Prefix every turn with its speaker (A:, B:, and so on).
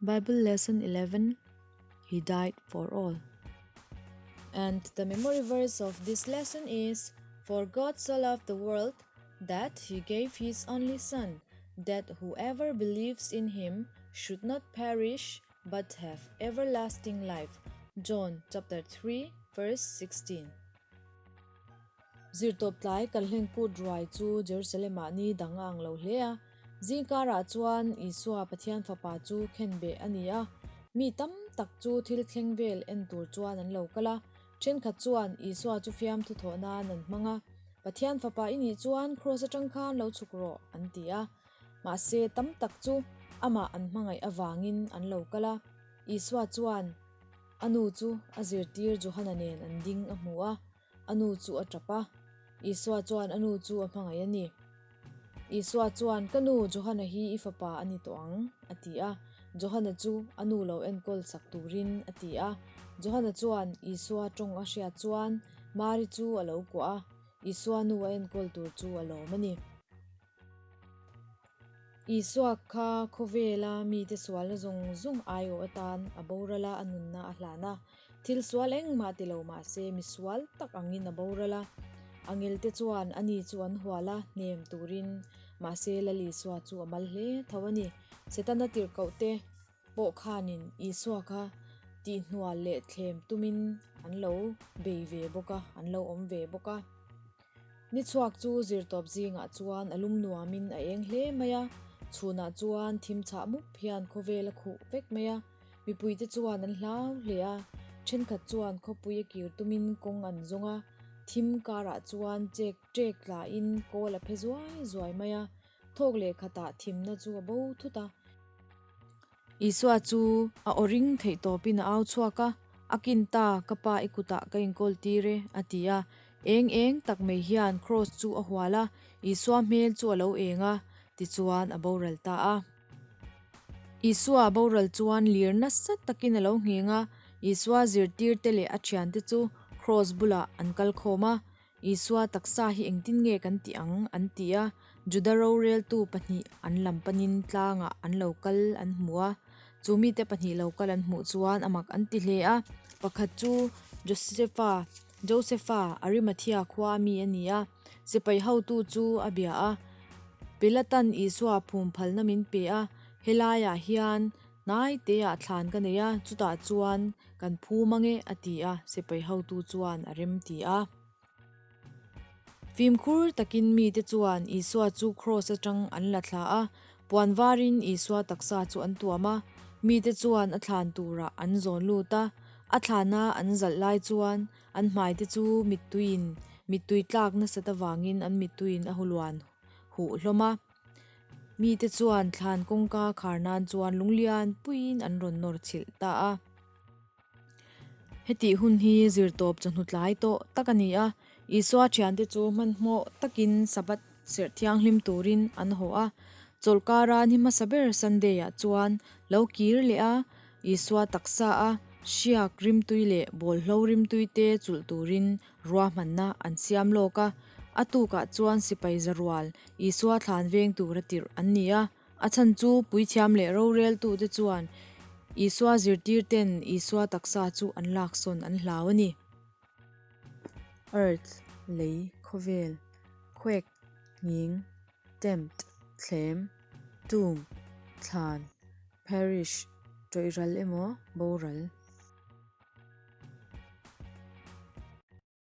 A: Bible Lesson 11 He died for all. And the memory verse of this lesson is For God so loved the world that he gave his only Son, that whoever believes in him should not perish but have everlasting life. John chapter 3 verse 16. Zirtawp tlai Kalhleng Kut ruai chu Jerusalem-ah ni dang a ang lo hle a. Zingkarah chuan Isua Pathian Fapa chu khenbeh a ni a. Mi tam tak chu thil thleng vel en tur chuan an lo kal a. Thenkhat chuan Isua chu fiamthu thawh nan an hmang a. Pathian Fapa i nih chuan kraws atang khan lo chhuk rawh, an ti a. Mahse tam tak chu amah an hmangaih avangin an lo kal a. Isua chuan a nu chu a zirtir Johana nen an ding a hmu a. A nu chu a tap a, Isua chuan a nu chu a hmangaih a ni. Isua chuan, Ka nu, Johana hi i fapa a ni tawh ang, a ti a. Johana chu a nu lo enkawl sak turin a ti a. Johana chuan Isua tawng a hriat chuan Mari chu a lo kuah a, Isua nu a enkawl tur chu a lawm a ni. Isua kha khawvela mite sualna zawng zawng aiawh atan a boral a, a nunna a hlan a. Thil sual engmah ti lo mah se mi sual tak angin a boral a. Angelte chuan ani chu an hual a, hnem turin. Mahse Lal Isua chu a mal hle tho a ni. Setana tirhkohte pawh khanin Isua kha tihhnual leh thlem tumin an lo bei ve bawk a, an lo awm ve bawk a. Ni chhuak chu zirtawp zingah chuan a lum nuamin a eng hle mai a, chhunah chuan thim chhah mup hian khawvel a khuh vek mai a, mipuite chuan an hlau hle a, thenkhat chuan khawpui a kir tumin kawng an zawng a, thim karah chuan chek ṭek tlain kawl a phe zuai zuai mai a, thawk leh khatah thimna chu a bo thut a. Isua chu a aw ring theih tawpin a au chhuak a, A kin ta, ka pa i kutah ka inkawl tir e, a ti a. Eng eng tak mai hian kraws chu a hual a, Isua hmel chu a lo eng a, tichuan a boral ta a. Isua a boral chuan lir nasa takin a lo ngheng a, Isua zirtirte leh a thiante chu kraws bulah an kal khawm a, Isua taksa hi engtin nge kan tih ang? an ti a. Juda roreltu pahnih an lam panin tlangah an lo kal an hmu a. Chu mite pahnih lo kal an hmuh chuan a mak an ti hle a. Pakhat chu Josefa, Josefa, Arimathea khua mi a ni a. Sipai hotu chu a bia a. Pilatan Isua phum phalna min pe a, helaiah hian hnai teah thlan ka nei a, chutah chuan kan phum ang e, a ti a, sipai hotu chuan a rem ti a. Fimkhur takin mite chuan Isua chu kraws atang an la thla a, puan varin Isua taksa chu an tuam a, mite chuan a thlan turah an zawn lut a, a thlana an zalh lai chuan an hmaite chu mittuiin mittui tlak nasat avangin an mittuiin a huluan huh hlawm a. Mite chuan thlan kawngka khar nan chuan lunglian puiin an rawn nawr chhilh ta a. Hetih hun hi zirtawp chawhnu tlai tawh tak a ni a, Isua thiante chu hmanhmawh takin Sabbath serh thianghlim turin an haw a. Chawlhkara ni hmasa ber Sunday-ah chuan lo kir leh a, Isua taksa a hriak rimtui leh bawlhlo rimtui te chulh turin ruahmanna an siam lawk a. A tukah chuan sipai zarual Isua thlan veng tura tirh an ni a. A chhan chu puithiam leh roreltute chuan Isua zirtirten Isua taksa chu an laksawn an hlau a ni. Earth, lei, khawvel, quake, nghing, tempt, thlem, tomb, thlan, parish, tawihral emaw, boral.